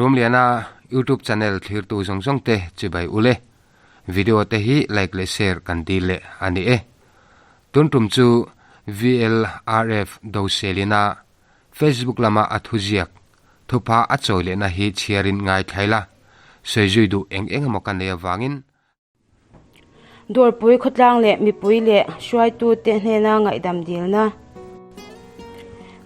Rumliana YouTube channel thlirtu zawng zawng te chibai ule. Video te hi like leh share kan dil leh a ni e. Tun tum chu VLRF Doselina Facebook lama a thuziak thupha a chawi lehna hi chhiarin ngaithlai la, sawi zui duh eng eng emaw ka nei avangin. Dawrpui khawtlang leh mipui leh hruaitute hnena ngaihdam dilna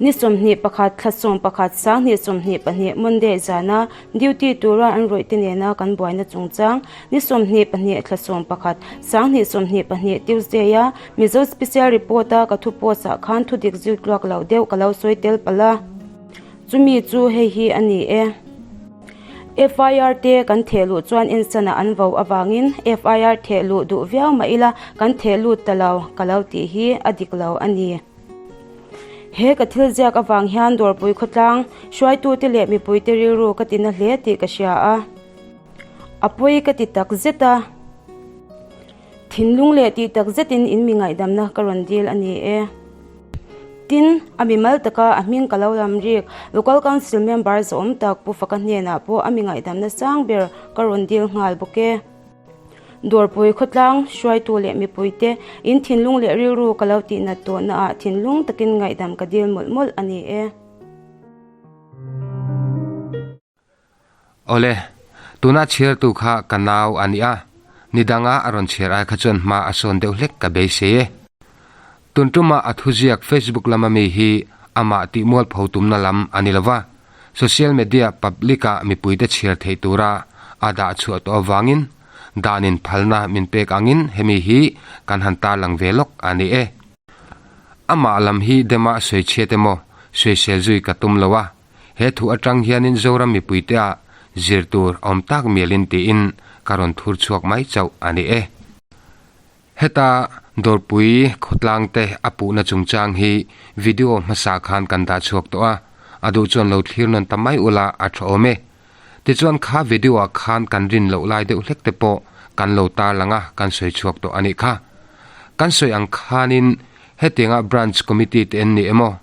Ni 21 thla 11 sanghnih 22 Monday zana duty tura an rawih te nena kan buaina chungchang Ni 22 thla 11 sanghnih 22 Tuesday a Mizo Special Report a ka thu post ah khan thu dik zir tluak loh deuh ka lo sawi tel palh a, chumi chu hei hi a ni e. FIR te kan theh luh chuan ensanah an vo avangin FIR theh luh duh viau mah ila kan theh lut ta lo ka lo tih hi a dik lo a ni. He ka thil ziak avang hian dawrpui khawtlang hruaitute leh mipuite rilru ka ti na hle tih ka hria a, a pawi ka ti tak zet a. Thinlung leh tih tak zetin in mi ngaihdamna ka rawn dil a ni e. Tin, a mimal taka a hming ka lo lam rik, Local Council member zawm tak Pu Faka hnenah pawh a mi ngaihdamna sang ber ka rawn dil nghal bawk e. Dawrpui khawtlang, hruaitu leh mipuite, in thinlung leh rilru ka lo tihnat tawhnaah thinlung takin ngaihdam ka dil mawlh mawlh a ni e. Awle, tuna chhiartu kha ka nau a ni a, ni danga a rawn chhiar ai kha chuan hma a sawn deuh hlek ka beisei e. Tun tuma a thuziak Facebook lama mi hi amah tih mualpho tumna lam a ni lova, social media public-ah mipuite chhiar theih tura a dah chhuah tawh avangin danin phalna min pek angin hemi hi kan han tarlang ve lawk a ni e. Amah lam hi dema sawichhiat emaw sawisel zui ka tum lo a. He thu atang hianin Zoram mipuite ah zir tur awm tak mialin tiin ka rawn thur chhuak mai chauh a ni e. Heta Dawrpui khawtlang te a puhna chungchang hi video hmasa khan kan dah chhuak tawh a, a duh chuan lo thlir nawn ta mai ula a tha awm e. Tichuan kha video ah khan kan rin loh lai deuh hlek te pawh kan lo tarlang a, kan sawi chhuak tawh a nih kha. Kan sawi ang khanin hetianga Branch Committee te en ni emaw,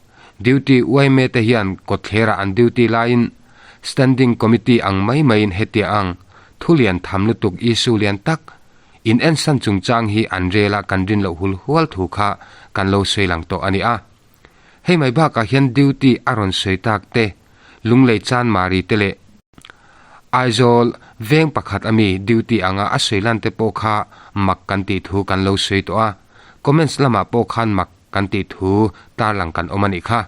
Duty uaime te hian kawtthlerah an duty laiin Standing Committee ang mai maiin hetia ang thu lian tham lutuk issue lian tak in ensan chungchang hi an rel a kan rin loh hul hual thu kha kan lo sawi lang tawh a ni a. Hei mai bakah hian duty a rawn sawi tak te Lunglei Chanmari te leh Aizawl veng pakhat ami duty anga a sawi lan te pawh kha mak kan tih thu kan lo sawi tawh a, comments lamah pawh khan mak kan tih thu tarlang kan awm a nih kha.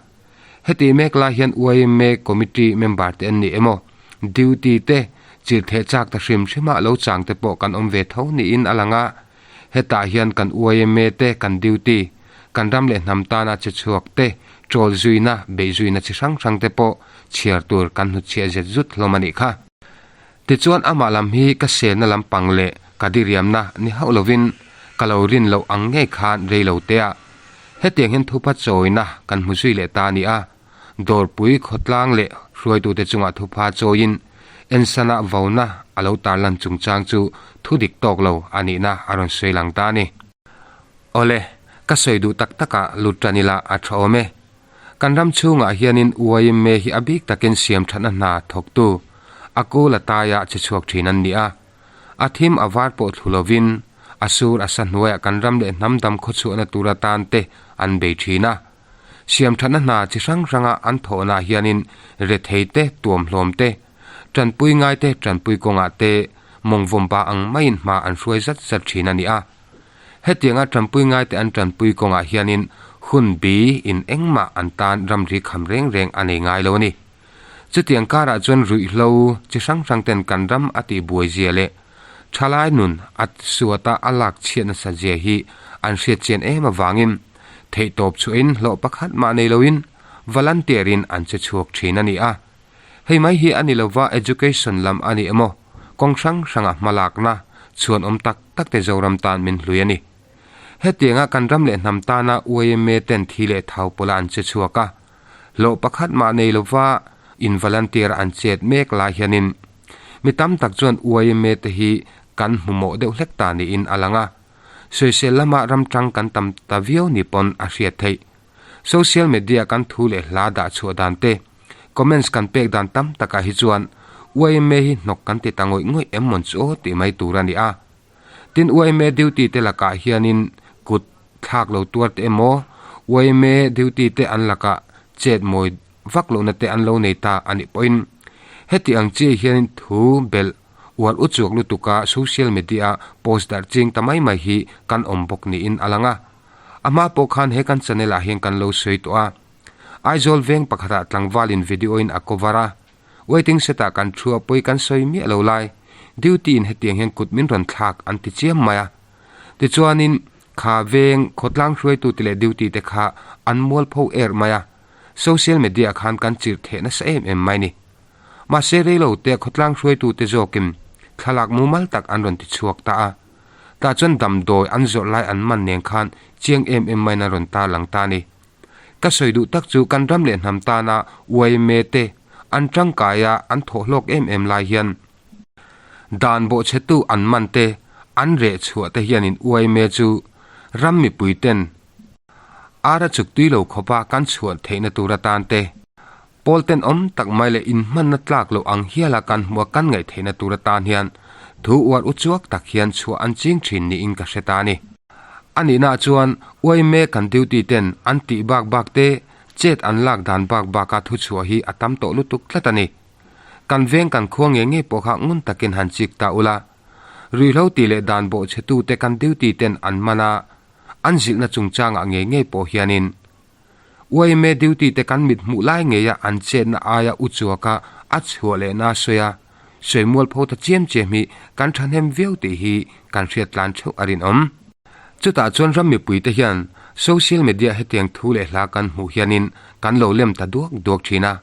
Heti mek lai hian yma committee member te an ni emaw, duty te chirhtheh chak ta hrim hrima lo chang te pawh kan awm ve tho niin a lang a. Hetah hian kan yma te kan duty, kan ram leh hnam tana che chhuak te, troll zuina, beih zuina chi hrang hrang te pawh chhiar tur kan hnutchhiah zet zut hlawm a nih kha. Tichuan amah lam hi ka selna lampang leh ka diriamna ni hauh lovin ka lo rin loh ang ngei khan rei lo te a. Hetiang hian thupha chawina kan hmu zui leh ta a ni a, dawrpui khawtlang leh hruaitute chungah thupha chawiin ensana vauna a lo tarlan chungchang chu thu dik tawk lo a nihna a rawn sawi lang ta a ni. Awle, ka sawi duh tak takah lut tan ila a tha awm e. Kan ram chhungah hianin yma hi a bik takin siam thatna hna thawktu a kul a taia che chhuak thin an ni a. A thim a var pawh thlu lovin a sur a sa hnuaiah kan ram leh hnam dam khawchhuahna tur atan te an bei thin a. Siam thatna hna chi hrang hranga an thawhnaah hianin rethei te, tuamhlawm te, tanpui ngai te, tanpui kawngah te mawngvawmpa ang maiin hma an hruai zat zat thin a ni a. Hetianga tanpui ngaite an tanpui kawngah hianin hun bi in engmah an tan ramri kham reng reng a nei ngai lo a ni. Chutiang karah chuan ruihhlo chi hrang hrang ten kan ram a tih buai zia leh thalai nun a suata a lak chhiat nasa zia hi an hriat chian em avangin theihtawp chhuahin hlawh pakhat mah nei loin volunteer in an che chhuak thin a ni a. Hei mai hi a ni lova education lam a ni emaw, kawng hrang hranga hmalakna chhuan awm tak tak te Zoram tan min hlui a ni. Hetianga kan ram leh hnam tana yma ten thi leh thau pawla an che chhuak a, hlawh pakhat mah nei lova in volunteer an chet mek lai hianin mi tam tak chuan yma te hi kan hmumawh deuh hlek ta niin a lang a, sawisel lama ram tang kan tam ta viau ni pawn a hriat theih. Social media kan thu leh hla dah chhuah dan te, comments kan pek dan tam takah hi chuan Yma hi hnawk kan ti ta ngawih ngawih em mawn chu aw tih mai tur a ni a. Tin yma duty te lakah hianin kut thlak lo tuar te emaw yma duty te an lakah chet mawi vak lohna te an lo nei ta a nih pawhin heti ang chiah hianin thu belh uar u chuak lutuka social media a post darh ching ta mai mai hi kan awm bawk niin a lang a. A hma pawh khan he kan channel ah hian kan lo sawi tawh a. Aizawl veng pakhatah tlangvalin video in a cover a, waiting set ah kan thu a pawi kan sawi miah lo lai, duty in hetiang hian kut min rawn thlak an ti chiam mai a. Tichuanin kha veng khawtlang hruaitute leh duty te kha an mualpho er mai a, social media ah khan kan chirh theh nasa em em mai ni. Mahse reilo te khawtlang hruaitute zawkin thlalak mumal tak an rawn ti chhuak ta a. Tah chuan damdawi an zawrh lai an man nen khan chiang em em maiin an rawn tarlang ta a ni. Ka sawi duh tak chu kan ram leh hnam tana uaime te an tangkai a an thawh hlawk em em lai hian dan bawhchhetu an man te an reh chhuah te hianin uaime chu ram mipui ten ara chuk tui lo khawpa kan chhuah theihna tur atan te Pawl tenawm tak mai leh inhmanna tlak loh ang hiala kan hmuh a kan ngaih theihna tur atan hian thu uar u chuak tak hian chhuah an ching thin niin ka hre ta a ni. A nihnaah chuan uaime kan duty ten an tih bak bak te, chet an lak dan bak baka thu chhuah hi a tam tawh lutuk tlat a ni. Kan veng kan khua nge ngei pawh kha ngun takin han chik ta ula. Ruihhlo tih leh dan bawhchhetute kan duty ten an man a, an zilhna chungchangah nge ngei pawh hianin Uaime duty te kan mit hmuh lai ngeia an chetna aia u chuaka a chhuah lehna a sawi a, sawi mualpho ta chiam chiam hi kan thahnem viau tih hi kan hriat tlan theuh a rinawm. Chutah chuan ram mipui te hian social media hetiang thu leh hla kan hmuh hianin kan lo lem ta duak duak thin a.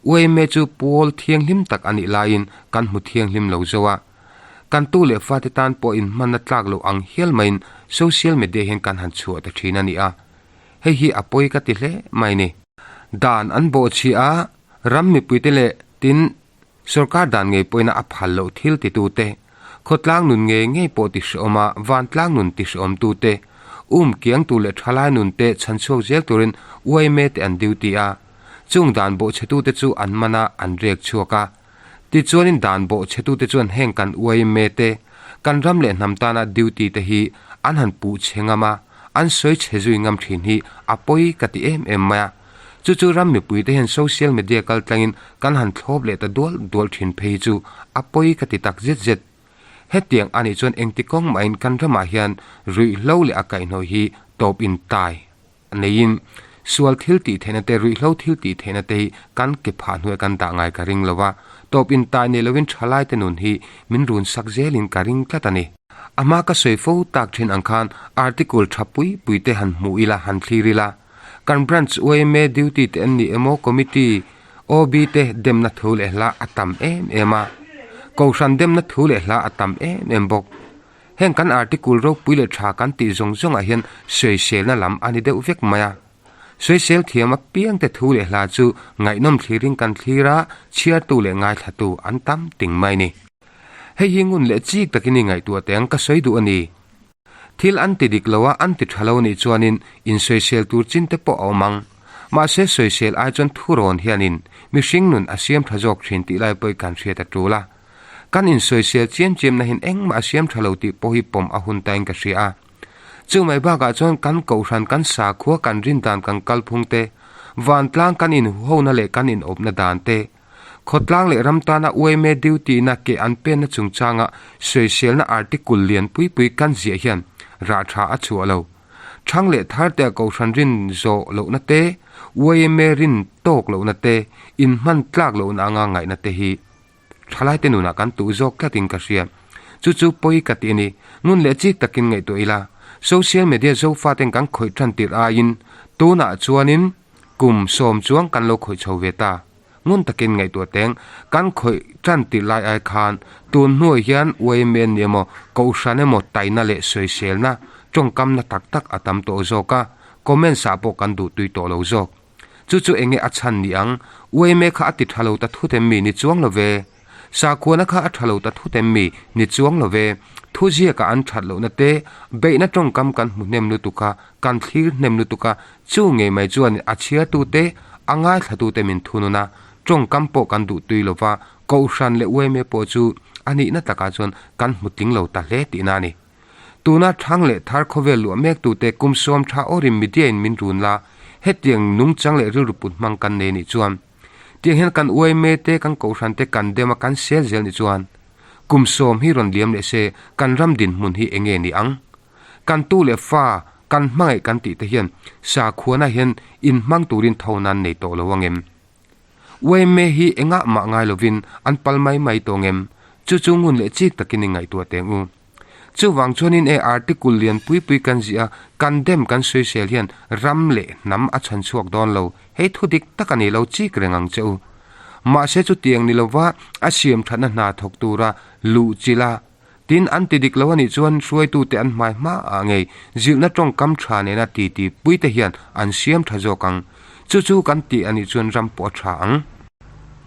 Uaime chu pawl thianghlim tak a nih laiin kan hmu thianghlim lo zo a. Kan tu leh fate tan pawh inhmanna tlak loh ang hial maiin social media hian kan han chhuah ta thin a ni a. Hei hi a pawi ka ti hle mai ni. Dan an bawhchhi a, ram mipuite leh tin sorkar dan ngei pawhin a phal loh thil titute, khawtlang nun ngei ngei pawh ti hrehawm a, vantlang nun ti hrehawmtute, um kiangtu leh thalai nunte chhanchhuak zel turin yma te an duty a, chung dan bawhchhetute chu an man a, an rek chhuak a. Tichuanin dan bawhchhetute chuan heng kan yma te, kan ram leh hnam tana duty te hi an han puh chhe ngam a, an sawi chhe zui ngam thin hi a pawi ka ti em em mai a. Chu chu ram mipuite hian social media kal tlangin kan han thlawp leh ta dual dual thin phei hi chu a pawi ka ti tak zet zet. Hetiang anih chuan engti kawng mahin kan ramah hian ruihhlo leh a kaihhnawih hi tawp in tai neiin sual thil tih theihna te, ruihhlo thil tih theihna te hi kan ke phah hnuaiah kan dah ngai ka ring lo va, tawp in tai nei lovin thalai te nun hi min run sak zelin ka ring tlat a ni. A hma ka sawi fo tak thin ang khan article tha pui pui te han hmuh ila, han thlir ila. Kan branch yma duty te an ni emaw committee OB te demna thu leh hla a tam em em a, kohhran demna thu leh hla a tam em em bawk. Heng kan article ropui leh tha kan tih zawng zawngah hian sawiselna lam a ni deuh vek mai a. Sawisel thiam apiangte thu leh hla chu ngaihnawm thlirin kan thlir a, chhiartu leh ngaithlatu an tam ting mai ni. Hei hi ngun leh chik takin i ngaihtuah teh ang ka sawi duh a ni. Thil an ti dik lo a, an ti tha lo nih chuanin insawisel tur chin te pawh a awm ang. Mahse sawisel ai chuan thurawn hianin mihring nun a siam tha zawk thin tih lai pawh i kan hriat a tul a. Kan insawisel chiam chiam na hian engmah a siam tha lo tih pawh hi pawm a hun tain ka hria a. Chu mai bakah chuan kan kohhran kan sakhua kan rin dan kan kalphung te, vantlang kan inhuhona leh kan inawpna dan te, khawtlang leh ram tana yma duty na ke an penna chungchanga sawiselna article lian pui pui kan ziah hian rah tha a chhuah lo. Thang leh thar te a kohhran rin zawh lohna te, yma rin tawk lohna te, inhman tlak lohna anga ngaihna te hi Thalaite nunah kan tuh zawk tlatin ka hria. Chu chu pawi ka ti a ni. Ngun leh chik takin ngaihtuah ila. Social media Zofaten kan khawih tan tirh aiin tunah chuanin kum sawm chuang kan lo khawih chho ve ta. Ngun takin ngaihtuah teng kan khawih tan tirh lai ai khan tun hnuai hian yma ni emaw kohhran emaw taina leh sawiselna tawngkamna tak tak a tam tawh zawk a, comments ah pawh kan duhtui tawh lo zawk. Chu chu enge a chhan ni ang? Uaime kha a ti tha lo ta thut em mi ni chuang lo ve? Sakhuana kha a tha lo ta thut em mi ni chuang lo ve? Thu ziaka an that lohna te, beihna tawngkam kan hmu hnem lutuk a, kan thlir hnem lutuk a, chu ngei mai chuan a chhiartute, a ngaithlatute min thunun a, tawngkam pawh kan duh tui lo va, Kohhran leh yma pawh chu a nihna takah chuan kan hmu tling lo ta hle tihna a ni. Tuna thang leh thar khawvel luah mektute kum sawm tha awrin media in min run la, hetiang nungchang leh rilru put hmang kan nei nih chuan tiang hian kan yma te kan kohhran te kan dem a kan sel zel nih chuan kum sawm hi rawn liam leh se kan ram dinhmun hi enge ni ang? Kan tu leh fa kan hmangaih kan tih te hian sakhuana hian inhmang turin tho nan nei tawh lo angem? Yma hi engah mah ngai lovin an pal mai mai tawh ngem? Chu chu ngun leh chik takin i ngaihtuah teng u. Chuvang chuanin e article lian pui pui kan ziah a, kan dem kan sawisel hian ram leh hnam a chhan chhuak dawn lo, hei thu dik tak a ni lo chik reng ang che u. Mahse chutiang ni lova a siam thatna hna thawk tura luh chilh a, Tin, an ti dik lo a nih chuan hruaitute an hmai hma ah ngei zilhna tawngkam tha nena ti ti puite hian an siam tha zawk ang. Chu chu kan tih a nih chuan ram pawh a tha ang.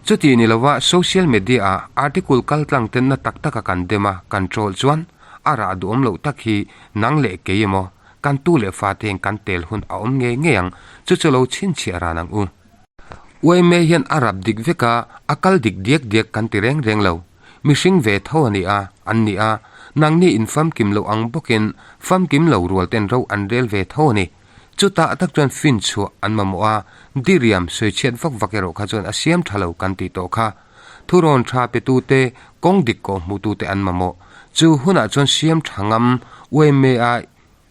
Chuti ni lova social media ah article kal tlang ten na tak taka kan dem a, kan troll chuan a rah duhawm loh tak hi nang leh kei emaw, kan tu leh fa te'n kan tel hun a awm ngei ngei ang, chu chu lo chhinchhiah ran ang u. Yma hian a rap dik vek a, a kal dik diak diak kan ti reng reng lo. Mihring ve tho a ni a, an ni a, nangni in famkim loh ang bawkin famkim lo rual ten ro an rel ve tho a ni. Chutah tak chuan fin chhuah an mamawh a, diriam sawichhiat vak vak erawh kha chuan a siam tha lo kan tih tawh kha. Thurawn tha petute, kawng dik kawh hmuhtute an mamawh. Chu hunah chuan siam tha ngam, yma a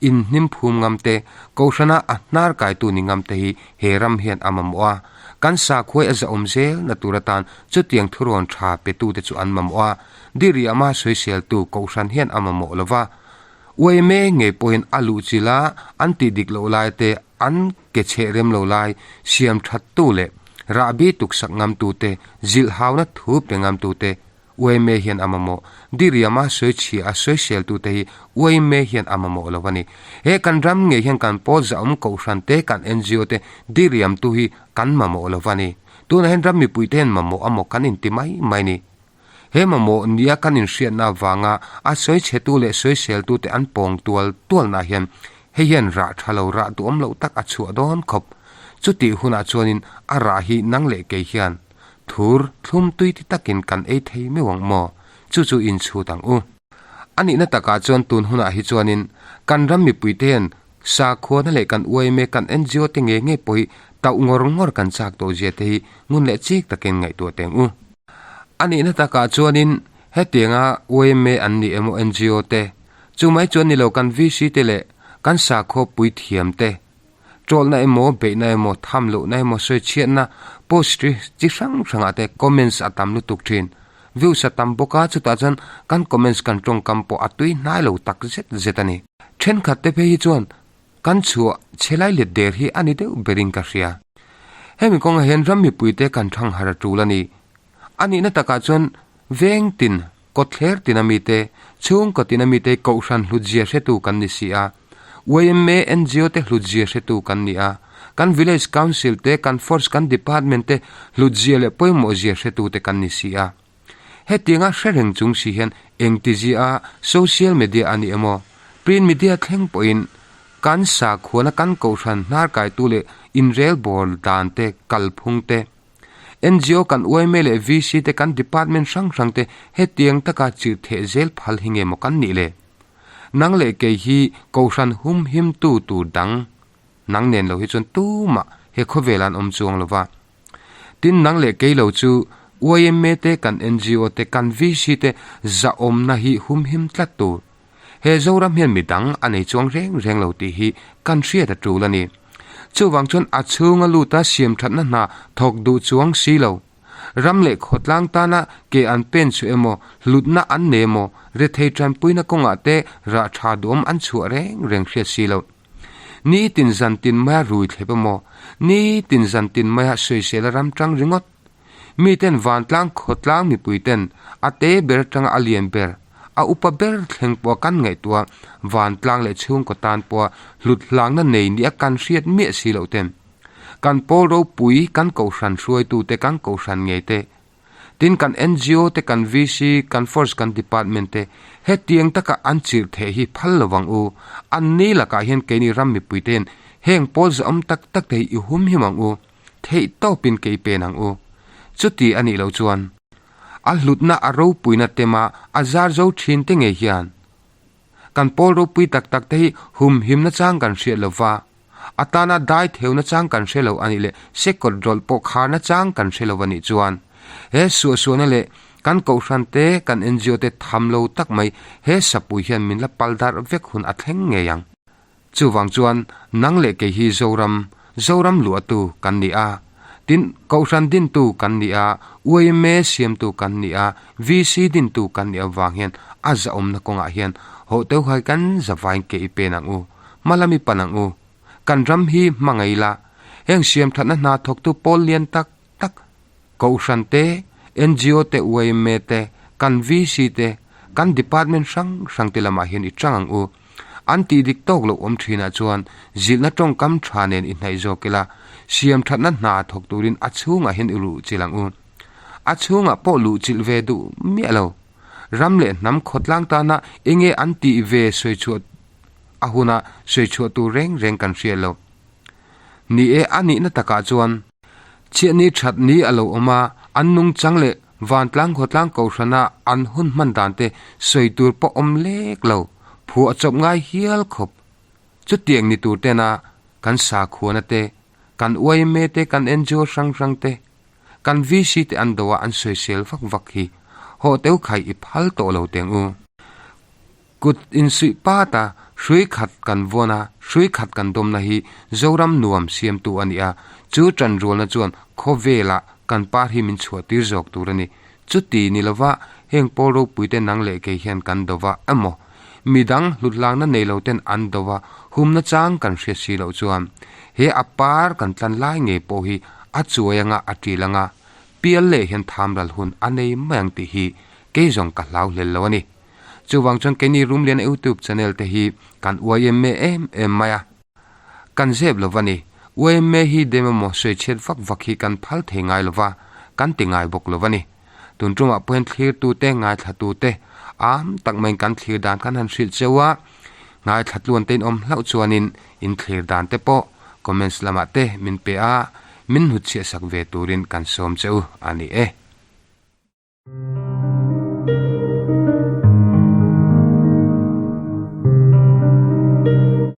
In hnim phum ngam te, Kohhrana a hnar kaitu ni ngam te hi he ram hian a mamawh a. Kan sakhuai a zahawm zel na tur atan chutiang thurawn tha petute chu an mamawh a. Diriama sawiseltu Kohhran hian a mamawh lo va. Uaime ngei pawhin a luh chilh a, an tih dik loh lai te, an ke chheh rem lo lai siam thattu leh rahbi tuksak ngamtute, zilhhauna thu pe ngamtute, Uaime hian a mamawh. Diriama sawichhia a sawiseltute hi uaime hian a mamawh lo a ni. He kan ram ngei hian kan pawl zahawm kohhran te, kan ngo te diriamtu hi kan mamawh lo a ni. Tunah hian ram mipuite hian mamawh a maw kan inti mai mai ni. He mamawh nia kan inhriatna avanga a sawichhetu leh sawiseltute an pawng tual tualnah hian hei hian rah tha lo rah duhawm loh tak a chhuah dawn khawp. Chutih hunah chuanin a rah hi nang leh kei hian Thur thlum tui ti takin kan ei thei meuh ang maw? Chu chu inchhut ang u. A nihna takah chuan tun hunah hi chuanin kan ram mipuite hian sakhuana leh kan yma kan ngo te ngei ngei pawh hi tauh ngawr ngawr kan chak tawh zia te hi ngun leh chik takin ngaihtuah teng u. A nihna takah chuanin hetianga yma an ni emaw ngo te, chu mai chuan ni lo kan VC te leh kan sakhua puithiam te, Ṭawlhna emaw, beihna emaw, tham lohna emaw, sawichhiatna post ri chi hrang hrangah te comments a tam lutuk ṭhin. Views a tam bawk a, chutah chuan kan comments kan ṭawngkam pawh a tui hnai lo tak zet zet a ni. Ṭhenkhat te phei hi chuan kan chhuah chhe lai let der hi a ni deuh berin ka hria. Hemi kawngah hian ram mipuite kan ṭhang har a ṭul a ni. A nihna takah chuan veng tin, kawtthler tina mite, chhungkaw tina mite kohhran hlutzia hretu kan ni si a. Yma ngo te hlutzia hretu kan ni a. Kan Village Council te, kan Force, kan Department te hlutzia leh pawimawhzia hretu te kan ni si a. Hetianga hre reng chung si hian engtizia a social media a ni emaw, print media thleng pawhin kan sakhuana kan kohhran hnarkaitu leh inrelbawl dan te, kalphung te, Ngo kan yma leh VC te kan department hrang hrang te hetiang taka chirh theh zel phal hi nge maw kan nih le? Nang leh kei hi Kohhran hum him tu tur dang nang nen lo hi chuan tumah he khawvel an awm chuang lo va. Tin nang leh kei lo chu yma te kan ngo te kan VC te zahawmna hi hum him tlat tur. He Zoram hian mi dang a nei chuang reng reng lo tih hi kan hriat a tul a ni. Chuvang chuan a chhunga luta siam thatna hna thawk duh chuang si lo. Ram leh khawtlang tana ke an pen chu emaw, hlutna an nei emaw, rethei tanpuina kawngah te rah tha duhawm an chhuah reng reng hriat si lo. Nitin zan tin maia rui thlep emaw, nitin zan tin maia sawisel a ram tang ringawt. Miten vantlang khawtlang mipuiten a te ber atanga a lian ber, a upa ber thleng pawha kan ngaihtuah vantlang leh chhungkaw tan pawha hlut hlangna nei nia kan hriat miah si loh ten. Kan pawl ropui, kan kohhran hruaitute, kan kohhran ngei te, tin kan ngo te, kan VC, kan force, kan department te hetiang taka an chirh theh hi phal lo vang u. Anni lakah hian keini ram mipuite hian heng pawl zahawm tak tak te hi i humhim ang u. Theih tawpin kei pen ang u. Chuti a nih loh chuan. A hlutna a ropuina tema a zar zo thin te ngei hian kan pawl ropui tak tak te hi humhimna chang kan hriat lo va, a tana dai theuna chang kan hre lo a nih leh sekawt rawlh pawh kharna chang kan hre lo a nih chuan he suahsuahna leh kan kohhran te kan NGO te tham lo tak mai he sapui hian min la pal darh vek hun a thleng ngei ang. Chuvang chuan nang leh kei hi Zoram, Zoram luahtu kan ni a. Tin, Kohhran dintu kan ni a, yma siamtu kan ni a, VC dintu kan nih avang hian a zahawmna kawngah hian hawhteuhai kan zavain ke i pen ang u, hma lam i pan ang u. Kan ram hi hmangaih ila, heng siamthatna hna thawktu pawl lian tak tak, Kohhran te, ngo te, yma te, kan VC te, kan department hrang hrang te lamah hian i chang ang u. An tih dik tawk loh awm thinah chuan zilhna tawngkam tha nen i hnaih zawk ila, siam thatna hna thawk turin a chhungah hian i luh chilh ang u. A chhungah pawh luh chilh ve duh miah lo. Ram leh hnam khawtlang tana enge an tih ve sawi chhuah a huna sawi chhuah tur reng reng kan hriat lo. Ni e, a nihna takah chuan chhiatni that ni a lo awm a, an nungchang leh vantlang khawtlang kohhrana an hun hman dan te sawi tur pawh awm lek lo, phuah chawp ngai hial khawp. Chutiang ni tur tena kan sakhuana te, kan yma te, kan ngo hrang hrang te, kan VC te an do a an sawisel vak vak hi hawh teu khai i phal tawh lo teng u. Kut insuih pat a, hrui khat kan vawn a, hrui khat kan dawmna hi Zoram nuam siamtu a ni a, chu ṭanrualna chuan khawvelah kan par hi min chhuahtir zawk tur a ni. Chuti ni lova heng pawl ropuite nang leh kei hian kan do va emaw, midang hlutlangna nei lo ten an do va humna chang kan hriat si loh chuan he a par kan tlan lai ngei pawh hi a chuai anga a ṭil anga pial leh hian thamral hun a nei mai ang tih hi kei zawng ka hlau hlel lo a ni. Chuvang chuan keini Rumlian YouTube channel te hi kan yma em em mai a, kan zep lo va ni. Yma hi dem emaw sawi chhiat vak vak hi kan phal thei ngai lo va, kan ti ngai bawk lo va ni. Tun tumah pawh hian thlirtu te, ngaithlatu te am tak maiin kan thlir dan kan han hrilh cheu a, ngaithla tluan te in awm hlauh chuanin in thlir dan te pawh comments lamah te min pe a, min hnutchhiah sak ve turin kan sawm cheu a ni e.